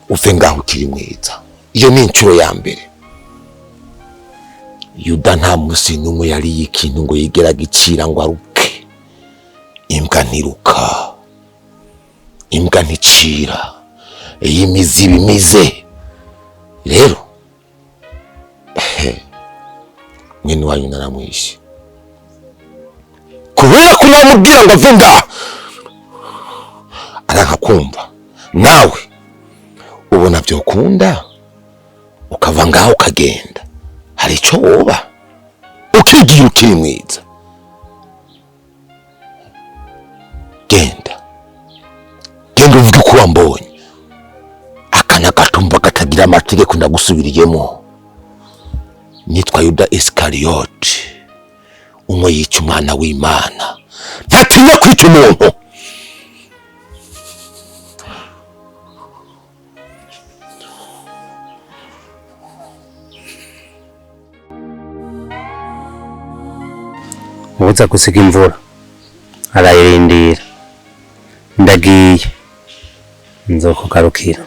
Uve ngaho ukiri mwiza. Iyo ni inshuro ya mbere. Yuda nta munsi n'umwe yariye ikintu ngo yigera agicira ngo aruke. Imbwa ntiruka, imbwa nticira, iyo imizi iba imize. Rero mwene wanyu naramwishe kubera ko namubwira ngo ave ngaha aranka kumva. Nawe ubona byokunda ukava ngaho ukagenda, hari icyo woba ukigira ukiri mwiza. Genda, genda uvuge ko wambonye. Akana gatumba katagira amategeko ndagusubiriyemo. Nitwa Yuda Isikariyoti, umwe yica umwana w'Imana, ntatinya kwica umuntu. Ubuza gusiga imvura arayirindira. Ndagiye, nzokugarukira.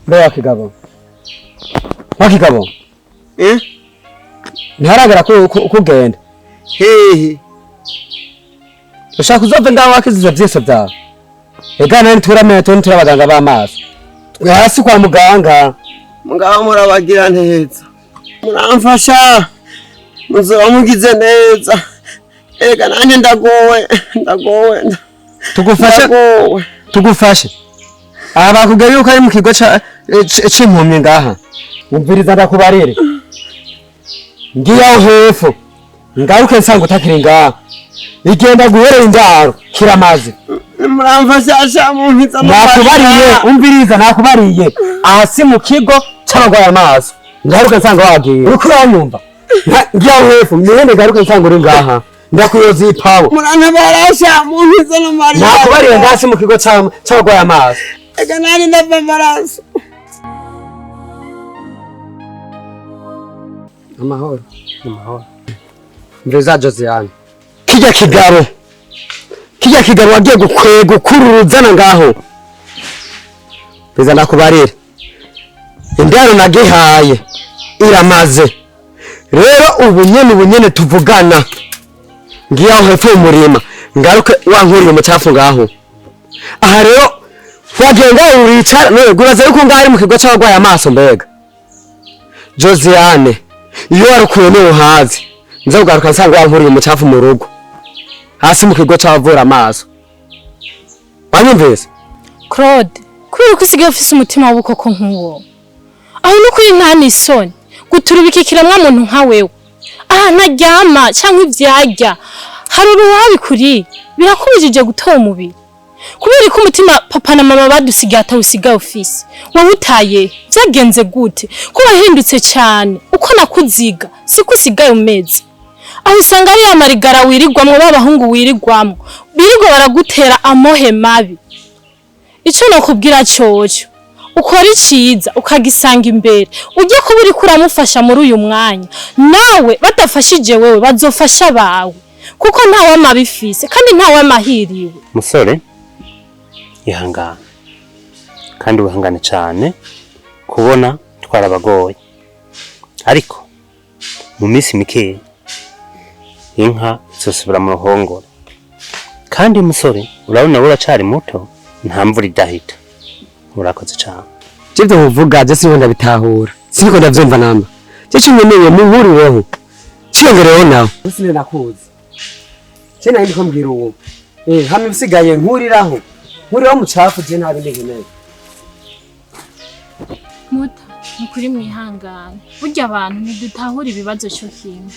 Mbe wa kigabo, wa kigabo. Eh? Ntiharagera ko ugenda. Hehe. Ushaka uzove ngaho wakiziza vyose vyawe. Ega nani turamenya tuni turi abaganga b'amaso. Twe hasi kwa muganga. Mugabo murabagira neza. Muramfasha. Muzoba mugize neza. Ega nanjye ndagowe, ndagowe. Tugufashe, Ndagowe. tugufashe. Aha bakubwiye yuko ari mu kigo c'impumyi ngaha. Umviriza ndakubarire. Ngiye aho hepfo. Ngaruke nsanga utakiri ngaha. Igenda guherera indaro kiramaze. Muramfasha munkiza. Nakubariye, umviriza nakubariye. Aha si mu kigo c'abagwaye amaso. Ngaruke nsanga wagiye. Uriko uranyumva? Ngiye aho hepfo, mwene ngaruke nsanga uri ngaha. Ndakuyoza ipawa. Murantabarasha munkiza n'amarira. Nakubariye ngaha si mu kigo c'abagwaye amaso. Ega nanjye ndava amaraso. Amahoro. Amahoro. Mviriza Josiane. Kijya kigabo. Kijya kigabo wagiye gukwega ukururuzana ngaho. Mviriza ndakubarira. Indaro nagihaye iramaze. Rero ubu nyene tuvugana. Ngiye aho hepfo mu murima. Ngaruke wankuriye umucafu ngaho. Aha rero wagiye ngaho uricara none guraza yuko ngaho ari mu kigo c'abagwaye amaso mbega. Josiane, iyo warukuye ni uhazi. Nza kugaruka nsanga wankuriye umucafu mu rugo. Hasi mu kigo c'abavura amaso. Wanyumvise? Claude, Kubera ko usigaye ufise umutima w'ubukoko nk'uwo. Aho n'ukuri nta n'isoni guturubika ikiremwa muntu nka wewe. Aha ntaryama cyangwa ivyarya. Hari uruwabi kuri birakubujije gutora umubiri. Kubera ko umutima papa na mama badusigaye atawusigaye ufise. Wawutaye byagenze gute? Ko wahindutse cyane uko nakuziga siko usigaye umeze. Aho usanga ari amarigara wirigwamwo b'abahungu wirigwamwo birirwa baragutera amohe mabi. Ico nokubwira coco ukora iciza ukagisanga imbere ujye kuba uriko uramufasha muri uyu mwanya, nawe badafashije wewe bazofasha abawe, kuko ntawe amabifise kandi ntawe amahiriwe. Musore, ihangane kandi wihangane cyane kubona twarabagoye, ariko mu minsi mikeya inka izosubira mu ruhongore. Kandi musore, urabona uracari muto, nta mvura idahita. Urakoze cyane. Ivyo muvuga je siniko ndabitahura, siniko ndavyumva namba. Je cinkeneye munkurireho, ciyongereho nawe. Sine nakuzi. Je nari ndiko mbwira uwo. Hamwe bisigaye nkuriraho. Nkuriraho mucafu je nta bindi nkeneye. Muta, nukuri mwihangane. Burya abantu ntidutahura ibibazo cyo kimwe.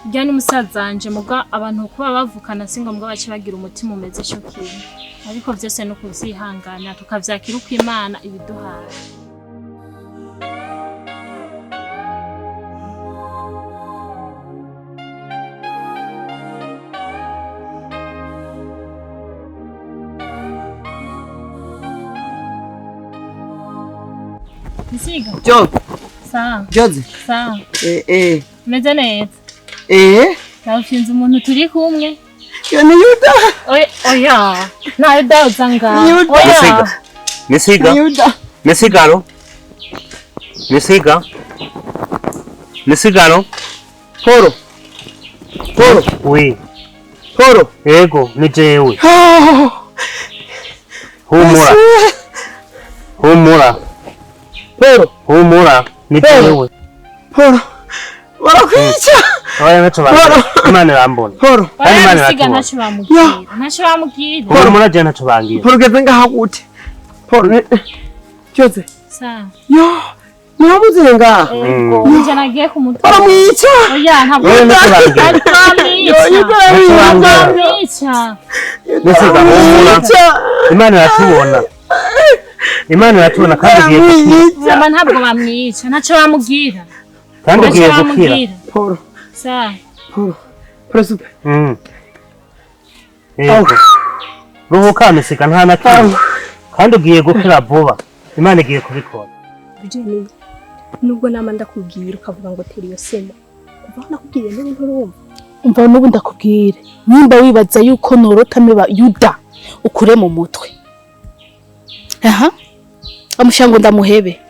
Burya n'umusaza wanje muga abantu kuba bavukana si ngombwa bace bagira umutima umeze cyo kimwe. Ariko vyose no kuvyihangana tukavyakira uko Imana ibiduhaye. Misiga. Jo, Sawa, Jozi. sawa. Eh eh. Umeze neza. Eh. Nawushinze umuntu turi kumwe. Yo ni Yuda. Oya, oya. Nta Yuda uza ngaha. Yuda. Oya. Misiga. Misiga. Ni Yuda. Misigaro. Misiga. Misigaro. Poro. Poro. Oui. Poro. Yego, ni jewe. Oh. Humura. Humura. Poro. Humura. Ni jewe. Poro. Barakwica. Oya ntacyo bangira. Imana irambona. Poro. Kandi Oya, Imana Misiga iratubona. ntacyo bamubwira. Ntacyo bamubwira. Humura je ntacyo bangira. Poro ugeze ngaha gute? Poro. Jozi. Sawa. Yo. Niwabuze ngaha. Ego, nje nagiye kumutora. Baramwica. Oya, ntabwo Oya ntacyo bangira. bamwica. Yuda aramwica. Bamwica. Misiga, humura. Imana iratubona. Imana iratubona kandi igiye gukira. Mama ntabwo bamwica. Ntacyo bamubwira. Kandi Ntacyo ugiye gukira. bamubwira. Poro. Sawa. Poro. Poro super. Yego. Ruhuka Misiga nta na kimwe. Kandi ugiye gukira vuba. Imana igiye kubikora. Jenny, nubwo nama ndakubwira ukavuga ngo tera iyo sema, kuva aho nakubwiye n'ubu nturumva. Umva n'ubu ndakubwira, nimba wibaza yuko norota miba Yuda ukure mu mutwe. Aha. Amushango ndamuhebe.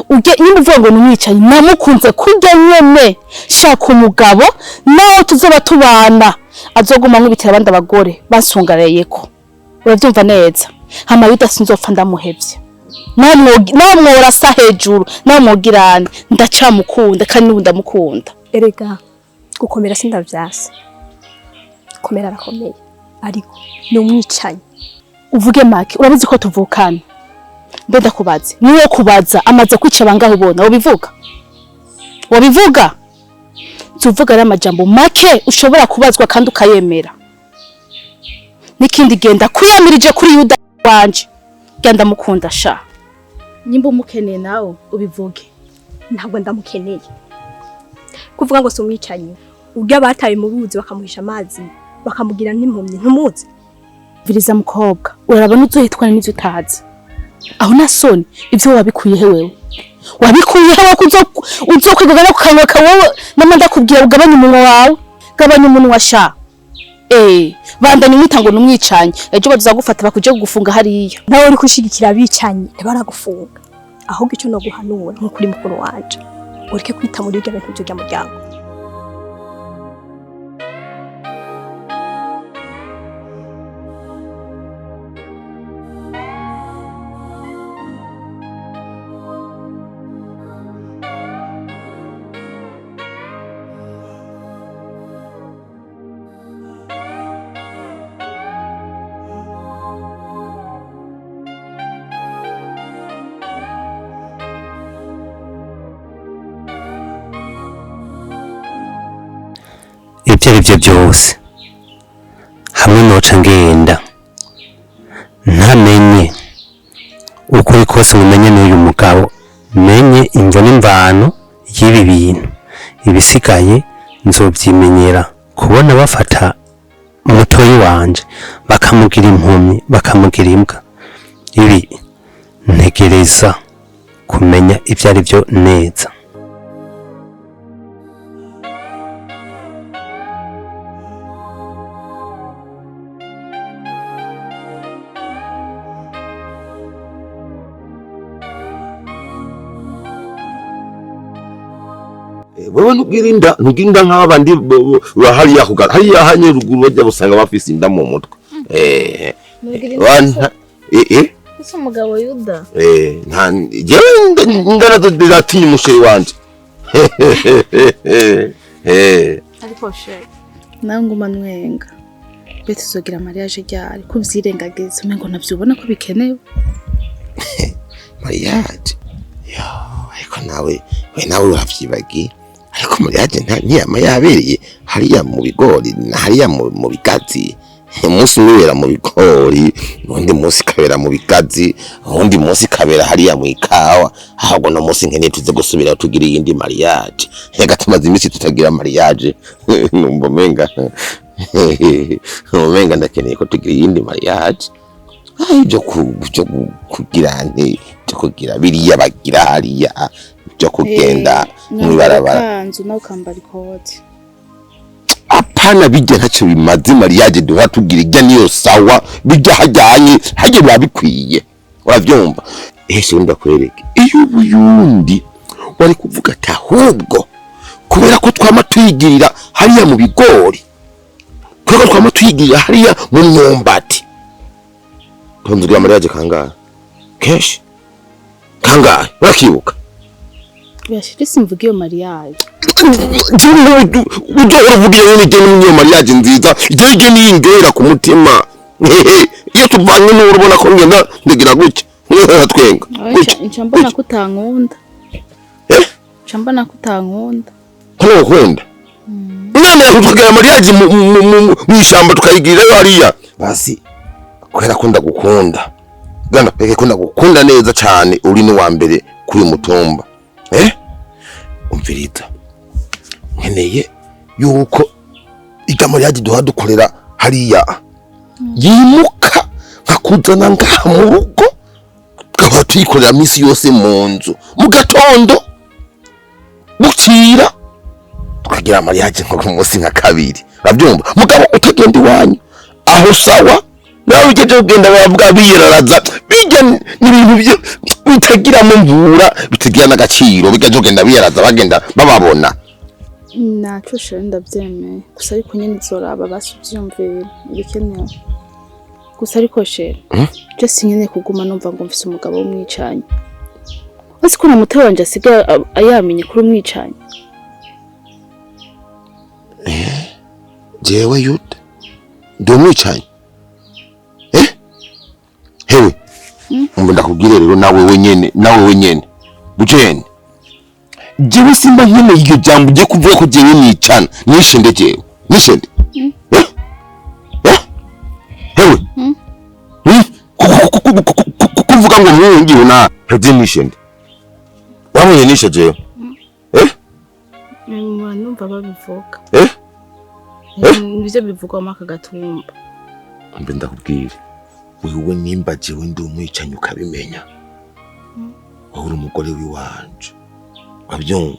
Ujye nimba uvuga ngo numwicanyi namukunze kurya nyene, shaka umugabo nawe tuzoba tubana azoguma nkubitira abandi abagore basungareyeko. Uravyumva neza? Hama Yuda sinzopfa ndamuhevye. Namwora sa hejuru, namwogirana, ndacamukunda kandi n'ubu ndamukunda. Erega gukomera sindavyasa, komera arakomeye, ariko ni umwicanyi. Uvuge make, urabizi ko tuvukana. Mbe ndakubaze, niwe kubaza amaze kwica bangahe ubona, wobivuga? Wobivuga? Tuvuga ari amajambo make ushobora kubazwa kandi ukayemera. Nikindi genda kuyamirije kuri Yuda wanje. Genda mukunda sha. Nyimba umukeneye nawe ubivuge. Ntabwo ndamukeneye. Kuvuga ngo si umwicanyi, ubwo abataye mu ruzi bakamuhisha amazi, bakamugira n'impumyi, ntumuzi. Viriza mukobwa, urabona uzohitwana n'ivyo utazi. Aho na soni ivyo wabikuye he wewe? Wabikuye he wewe uzokwigana ku kanwa kawe nama ndakubwira ugabanye umunwa wawe, gabanya umunwa sha. Bandanye umwita ngo numwicanyi, ejo bazagufata bakuje kugufunga hariya. Nawe uri kushigikira abicanyi ntibaragufunga. Ahubwo ico no guhanura nk'ukuri mukuru wanje, ureke kwita muri ibyo bintu by'urya muryango. Ibyo ari byo byose, hamwe noca ngenda ntamenye ukuri kose, mumenye n'uyu mugabo, menye imvo n'imvano y'ibi bintu, ibisigaye nzobyimenyera. Kubona bafata mutoyi wanje bakamugira impumyi, bakamugira imbwa, ibi ntegereza kumenya ibyo ari byo neza. Wewe ntugira inda, ntugira inda nk'aba bandi hariya kugara hariya hanye ruguru bajya usanga bafise inda mu mutwe. Wana Ese umugabo Yuda? Nta jewe inda nazo ziratinya umusheri wanje. Ariko chéri, nawe nguma nwenga. Mbe tuzogira mariage ryari? Ko uvyirengagiza umengo ntavyubona ko bikenewe. Mariage yo, ariko nawe we nawe uravyibagiye. Ariko mariage ntiyama yabereye hariya mu bigori na hariya mu bigazi. Umunsi umwe ibera mu bigori, uwundi munsi ikabera mu bigazi, uwundi munsi ikabera hariya mu ikawa. Ahubwo no munsi nkeneye tuze gusubira tugira iyindi mariage. Reka tumaze iminsi tutagira mariage. Numva umenga ndakeneye ko tugira iyindi mariage. Ibyo kugira nti byo kugira biriya bagira hariya byo kugenda mw'ibarabara. Ikanzu nawe ukambara ikoti. Apana, bijya ntacyo bimaze. Mariage duha tugira ijya niyo sawa, bijya hajyanye hajye biba bikwiye, urabyumva? Ese ndakwereke iyo ubuyundi wari kuvuga ati ahubwo kubera ko twama twigirira hariya mu bigori, kubera ko twama twigirira hariya mu myumbati, tugira mariage kangahe kenshi kangahe, urakibuka? Birashira simvuga iyo mariage. Ujya uravuga iyo nyine niyo mariage nziza, jeje niyingera ku mutima. Iyo tuvanye n'uwo urabona ko ngenda ndagira gutya twenga gutya. Nca mbona ko utankunda. Nca mbona ko utankunda. Ko ukunda none tukagira mariage mu ishyamba tukayigirira hariya. Basi kubera ko ndagukunda, gana peke ko ndagukunda neza cyane, uri ni wa mbere kuri mutumba. Umviriza, nkeneye yuko irya mariage duha dukorera hariya yimuka nkakuzana ngaha mu rugo, tukaba tuyikorera minsi yose mu nzu mu gatondo bukira, tukagira mariage nko ku munsi nka kabiri, urabyumva? Mugabo utagenda iwanyu aho sawa, nawe ugejeje kugenda baravuga biyeraraza, bijya n'ibintu byo bitagiramo mvura, bitagira n'agaciro, bigaje kugenda biyeraza bagenda bababona. Naco chéri ndavyemeye, gusa ariko nyene nzoraba basi uvyiyumvira ibikenewe. Gusa ariko chéri, je sinkeneye kuguma numva ngo mfise umugabo w'umwicanyi. Uzi ko na muto wanje asigaye ayamenye kuri umwicanyi. Jewe Yuda ndi umwicanyi? Hewe umva ndakubwire rero, nawe wenyene, nawe wenyene bujene, jewe simba nkeneye iryo jambo ugiye kuvuga ko jewe nicana nishende, jewe nishende. Hewe kuvuga ngo mwungiwe na hevye nishende, wabonye nishe jewe? Numva babivuga. Nivyo bivugwa muri aka gatumba. Mbe ndakubwire, wewe nimba jewe ndi umwicanyi ukabimenya, wowe uri umugore w'iwanje, wabyumva?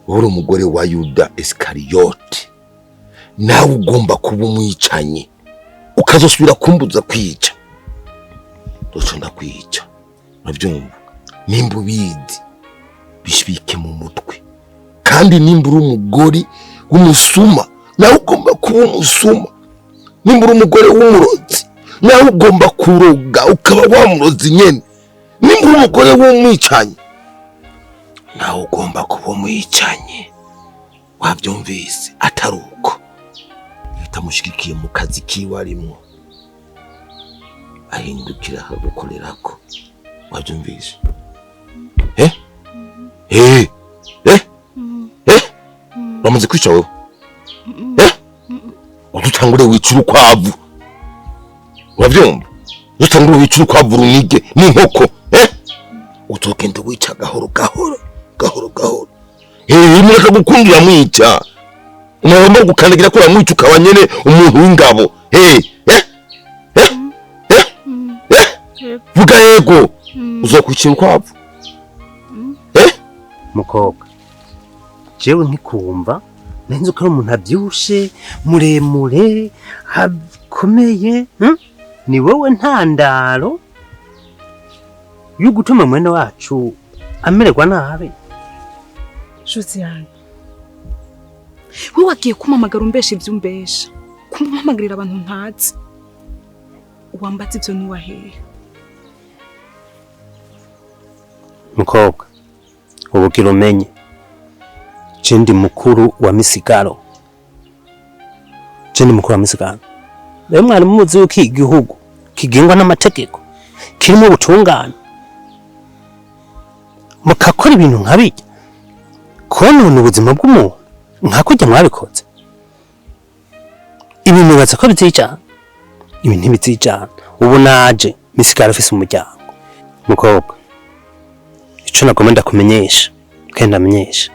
Wowe uri umugore wa Yuda Isikariyote, nawe ugomba kuba umwicanyi, ukazosubira kumbuza kwica, ndoca ndakwica, urabyumva? Nimba ubizi bishibike mu mutwe, kandi nimba uri umugore w'umusuma nawe ugomba kuba umusuma, nimba uri umugore w'umurozi nawe ugomba kuroga ukaba wamurozi nyene, nimba uri umugore w'umwicanyi nawe ugomba kuba umwicanyi, wabyumvise? Atari uko utamushigikiye mu kazi kiwe arimwo ahindukira akagukorerako, wabyumvise? Uramaze kwica wewe? Uzotangure wica urukwavu, uravyumva? Uzotangure wica urukwavu runige n'inkoko, eh? Uzogenda wica gahoro gahoro gahoro gahoro. Mureka gukunda uramwica, umuntu gukandagira ko uramwica, ukaba nyene umuntu w'ingabo. Eh eh eh eh eh, vuga yego. Uzokwicira urukwavu, eh? Mukobwa, jewe nkikumva nenze uko ari umuntu abyushe, muremure, akomeye, Ni wowe ntandaro yo gutuma mwene wacu amererwa nabi. Josiane, we wagiye kumpamagara umbesha ibyo umbesha, kumpamagarira abantu ntazi, uwambaza ibyo nuwahehe? Mukobwa, ubugira umenye je ndi mukuru wa Misigaro, je ndi mukuru wa Misigaro. Rero mwari muzi yuko igihugu kigengwa n'amategeko, kirimo ubutungane, mukakora ibintu nka bijya, konona ubuzima bw'umuntu nka kurya mwabikoze. Ibi nibaza ko bizijana, ibi ntibizijana. Ubu naje Misigaro afise umuryango. Mukobwa, ico nagomba ndakumenyesha kandi ndamenyesha,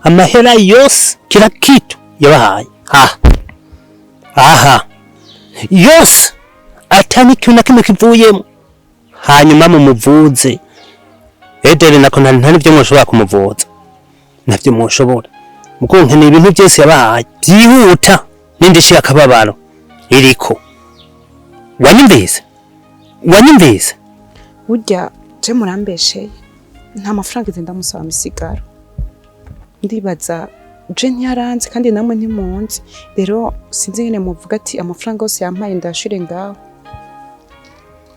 amahera yose kila kitu yabahaye aha aha yose, atani ikintu na kimwe kivuyemo. Hanyuma mumuvuze edere nako nta n'ivyo mwoshobora kumuvuza, navyo mwoshobora. Muko nkeneye ibintu byose yabahaye byihuta, n'indishyi y'akababaro iriko. Wanyumvise? Wanyumvise? Burya je murambesheye, nta mafaranga nzi ndamusaba Misigaro. Ndibaza je ntiyaranze kandi namwe ntimunzi, rero sinzi nyene muvuga ati amafaranga yose yampaye ndashire ngaho.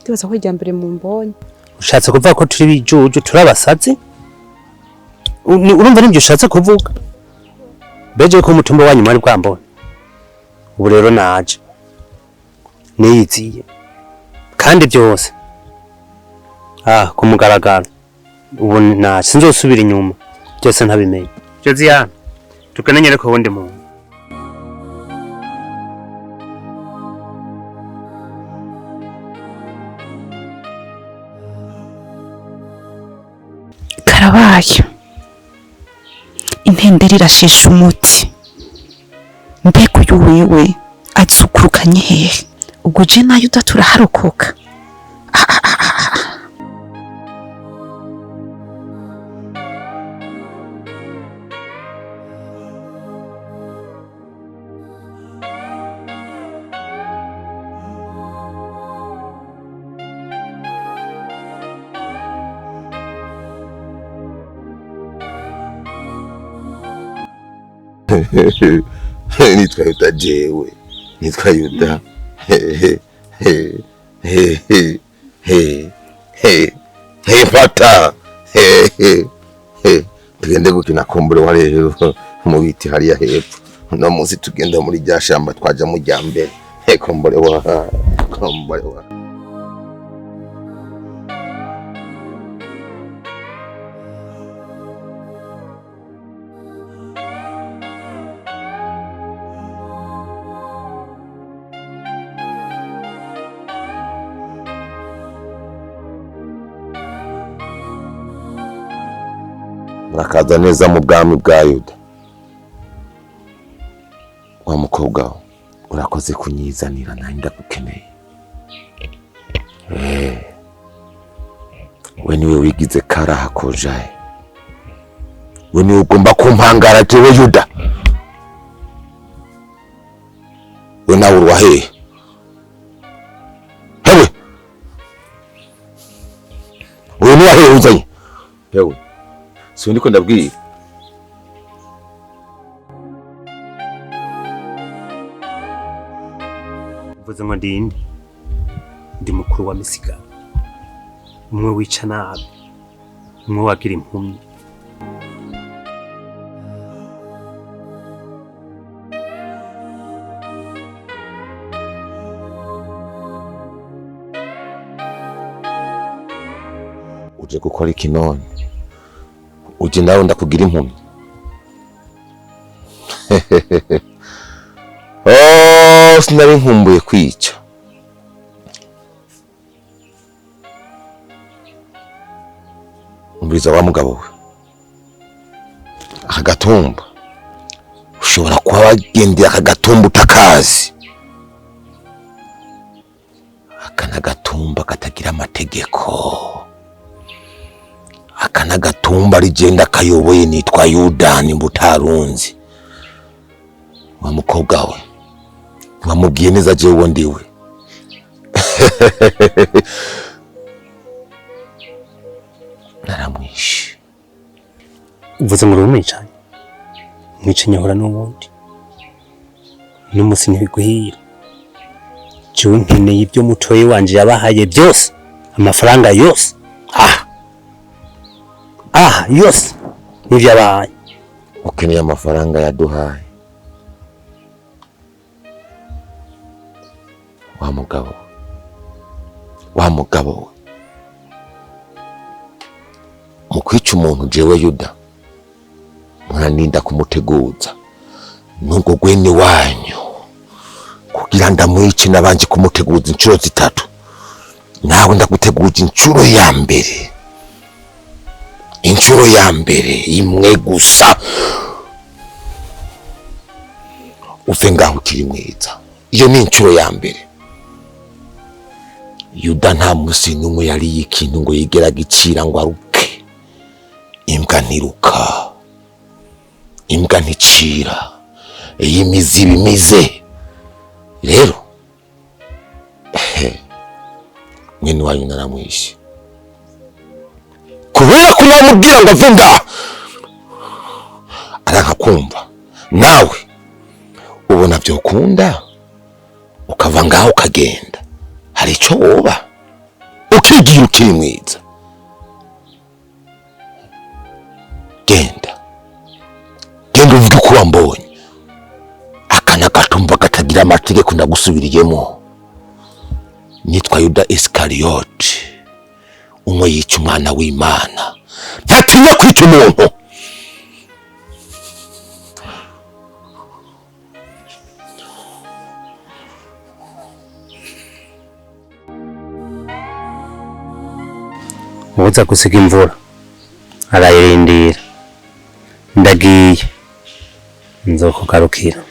Ndibaza ko irya mbere mumbonye. Ushatse kuvuga ko turi bijuju, turi abasazi? Urumva nibyo ushatse kuvuga? Beje ko umutumba wanyu mwari bwambone. Ubu rero naje niyiziye kandi byose ku mugaragaro. Ubu naje sinzosubira inyuma, byose ntabimenye. Josiane, tukenenyere ko wundi muntu. Karabaye, intenderi irashisha umuti. Mbega uyu wewe azukurukanye hehe? Ubwo je nayo udaturaharokoka. Nitwa Yuda, jewe nitwa Yuda. Fata tugende gukina kumbure wa rero mu biti hariya hepfo. Uno munsi tugenda muri rya shamba twaja mu rya mbere. Kumbure wa, kumbure wa. Murakaza neza mu bwami bwa Yuda. Wa mukobwa we, urakoze kunyizanira, nari ndagukeneye. We niwe wigize karaha kojaye, we niwe ugomba kumpangara jewe Yuda. We nawe urwa hehe? Hewe uyu ni wahehe uzanye? Hewe si ndiko ndabwira. Mvuze ngo ndinde, ndi mukuru wa Misigaro, umwe wica nabi, umwe wagira impumyi. Uje gukora iki none? Uje nawe ndakugira impumyi? Oh, Sinari nkumbuye kwica. Umviriza wa mugabo we, aka gatumba ushobora kuba wagendeye aka gatumba utakazi. Aka n'agatumba katagira amategeko, aka n'agatumba rigenda kayoboye nitwa Yuda nimba utarunzi. Wa mukobwa we, ntiwamubwiye neza jewe ndiwe. Naramwishe. Uvuze ngo uri umwicanyi? Umwicanyi ahora n'ubundi n'umunsi ntibiguhira. Jewe nkeneye ibyo mutoyi wanje yabahaye byose, amafaranga yose, aha aha yose nivyo yabahaye. Ukeneye amafaranga yaduhaye wa mugabo, wa mugabo we. Mu kwica umuntu jewe Yuda muraninda kumuteguza nubwo gwene wanyu kugira ndamwice nabanje kumuteguza inshuro zitatu, nawe ndaguteguza inshuro ya mbere, inshuro ya mbere imwe gusa, uve ngaho ukiri mwiza. Iyo ni inshuro ya mbere. Yuda nta musi n'umwe yariye ikintu ngo yigera agicira ngo aruke. Imbwa ntiruka, imbwa nticira, iyi mizi ibimize. Rero mwene wanyu naramwishe kubera ko namubwira ngo ave ngaha aranka kumva. Nawe ubona vyokunda ukava ngaho ukagenda, hari ico woba ukigira ukiri mwiza. Genda, genda uvuge uko wambonye. Akana gatumba katagira amategeko ndagusubiriyemo. Nitwa Yuda Isikariyoti, umwe yica umwana w'Imana, ntatinya kwica umuntu. Uza gusiga imvura arayirindira. Ndagiye nzokugarukira.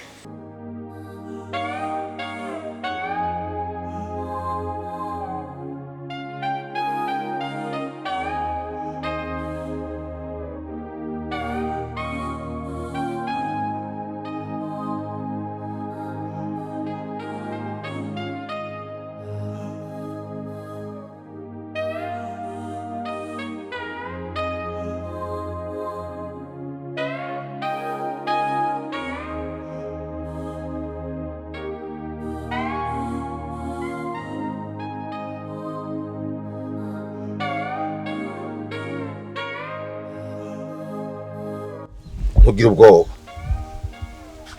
Ntugire ubwoba,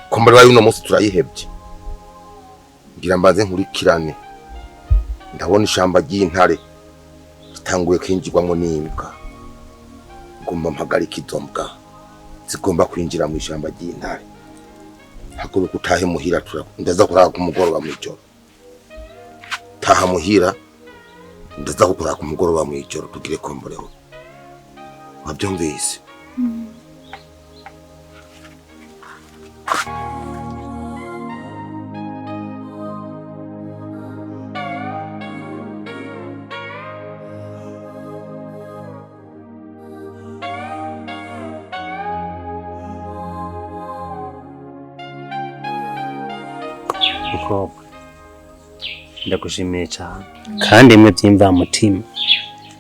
kombora y'uno munsi turayihebye. Ngira mbanze nkurikirane, ndabona ishamba ry'intare ritanguye kwinjirwamo n'imbwa. Ngomba mpagarika izo mbwa zigomba kwinjira mu ishamba ry'intare. Haguruka utahe muhira, ndaza kurara ku mugoroba mw'ijoro. Taha muhira, ndaza kukurara ku mugoroba mw'ijoro tugire komboreho. Wabyumvise? Mukobwa, ndagushimiye cyane kandi imwe by'imvamutima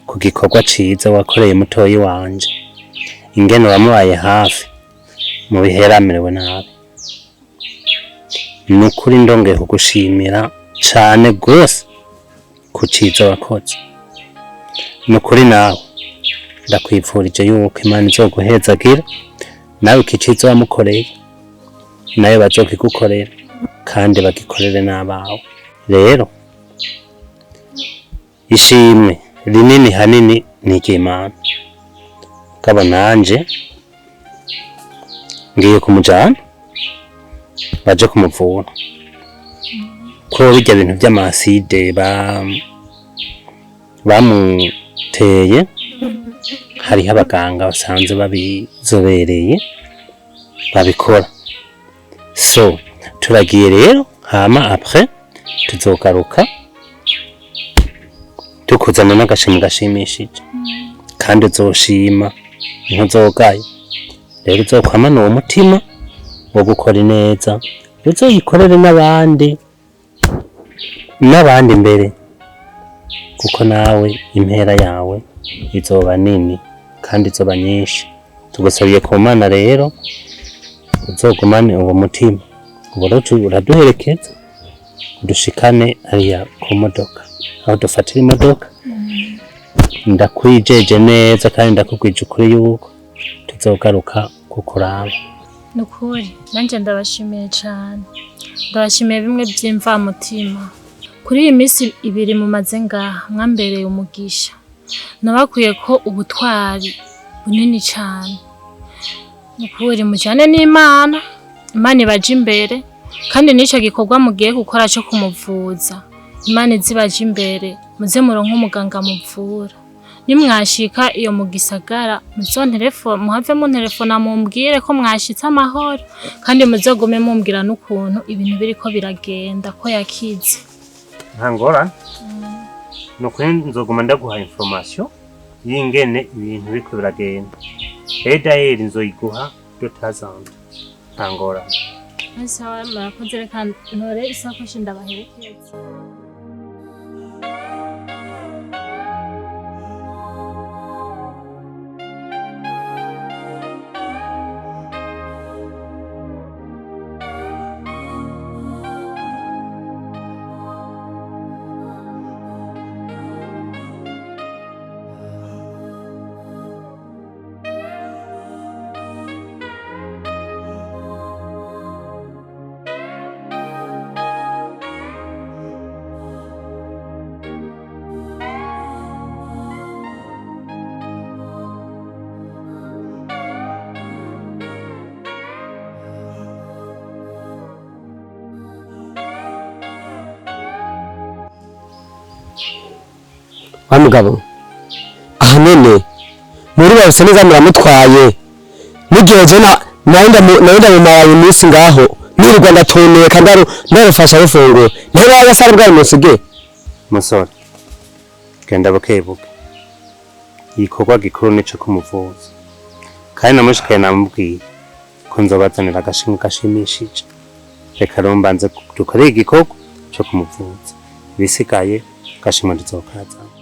ku gikorwa ciza wakoreye mutoyi wanje, ingene wamubaye hafi mu bihe yaramerewe nabi. Ni ukuri ndongeye kugushimira cane gose ku ciza wakoze. Ni ukuri nawe ndakwifurije yuko Imana izoguhezagira, nawe iki ciza wamukoreye nawe bazokigukorera kandi bagikorere n'abawe. Rero ishimwe rinini hanini ni iry'Imana. Kaba nanje ngiye kumujana baje kumuvura. Ko bijya bintu by'amaside bamuteye, hariho abaganga basanzwe babizobereye babikora. So turagiye rero, hama après tuzogaruka tukuzana n'agashimwe gashimishije, kandi uzoshima, ntuzogaye. Rero uzokwamana uwo mutima wo gukora ineza, uzoyikorere n'abandi, n'abandi imbere, kuko nawe impera yawe izoba nini kandi izoba nyinshi. Tugusabiye ku Mana rero uzogumane uwo mutima. Ubu rero uraduherekeza dushikane hariya ku modoka, aho dufatira imodoka. Ndakwijeje neza kandi ndakubwije ukuri yuko tuzogaruka kukuraba. Ni ukuri nanjye ndabashimiye cyane, ndabashimiye bimwe by'imvamutima. Kuri iyi minsi 2 mumaze ngaha, mwambereye umugisha. Nabakwiye ko ubutwari bunini cyane. Ni ukuri mujyane n'Imana, Imana ibaje imbere, kandi n'icyo gikorwa mugiye gukora cyo kumuvuza, Imana izibaje imbere, muze muronke umuganga muvura. Nimwashika iyo mu gisagara, muzontelefone, muhave muntelefona mumbwire ko mwashitse amahoro, kandi muzogume mumbwira n'ukuntu ibintu biriko biragenda, ko yakize. Nta ngorane, ni ukuri nzoguma ndaguha information y'ingene ibintu biriko biragenda. Edayeri nzoyiguha dutazanda, nta ngorane. Sawa, murakoze. Reka ntore isakoshi ndabaherekeze. Wa mugabo, aha nyene muri bose neza muramutwaye, mugihe je nawe ndamumaraye iminsi ngaho, nirirwa ndatoneka, ndarufasha rufungura, ntebe yagasara bwari musige. Musore, genda bukebuke. Igikorwa gikuru nico kumuvuza, kandi namushikaye namubwiye ko nzobazanira agashimwe gashimishije. Reka rero mbanze dukore igikorwa co kumuvuza, ibisigaye gashimwe tuzokazana.